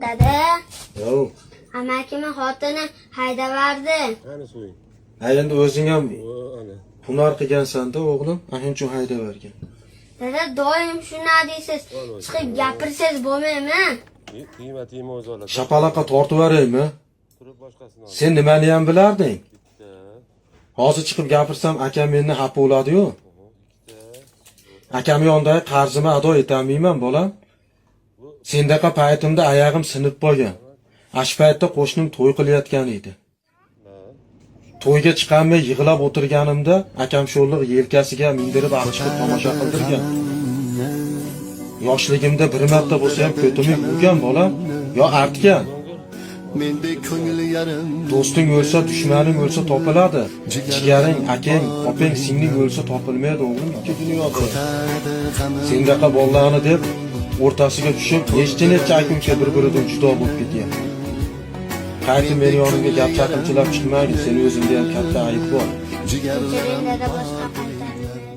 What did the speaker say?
Dada, Yo'q. amakimni xotini haydavardi. Qani suving? Ha, endi o'zing ham O, ana. hunar qilgansan-da, o'g'lim. Ana shuning uchun haydavergan. Dada, doim shuna deysiz. Chiqib gapirsangiz bo'lmaymi? Tegma, tegma, o'zi oladi. Shapaloqqa tortib yuboraymi? Turib boshqasini ol. Sen nimani ham bilarding? Bitta, Hozir chiqib gapirsam akam meni xafa bo'ladi-yu. ikkita. Akam yonidagi qarzimni ado etolmayman, bolam. Sendaqa paytimda oyog'im sinib qolgan. Ash paytda qo'shnim to'y qilayotgan edi. To'yga chiqolmay yig'lab o'tirganimda akam sho'rliq yelkasiga mindirib olib chiqib tomosha qildirgan. Yoshligimda bir marta bo'lsa ham ko'timni yuvgan bolam, yo artgan. Mendek ko'ngil yarim. Do'sting o'lsa, dushmaning o'lsa topiladi. Jigaring, akang, opang, singling o'lsa topilmaydi, o'g'lim, ikki dunyoda. Ko'tardi g'amim. Sendaqa bolalarni deb o'rtasiga tushib, necha-necha aka-uka bir-biridan judo bo'lib ketyapti. Qaytib meni yonimga gap chaqimchilab chiqmagin, seni o'zingda ham katta ayb bor. Kechiring dada, boshqa qaytarmayman.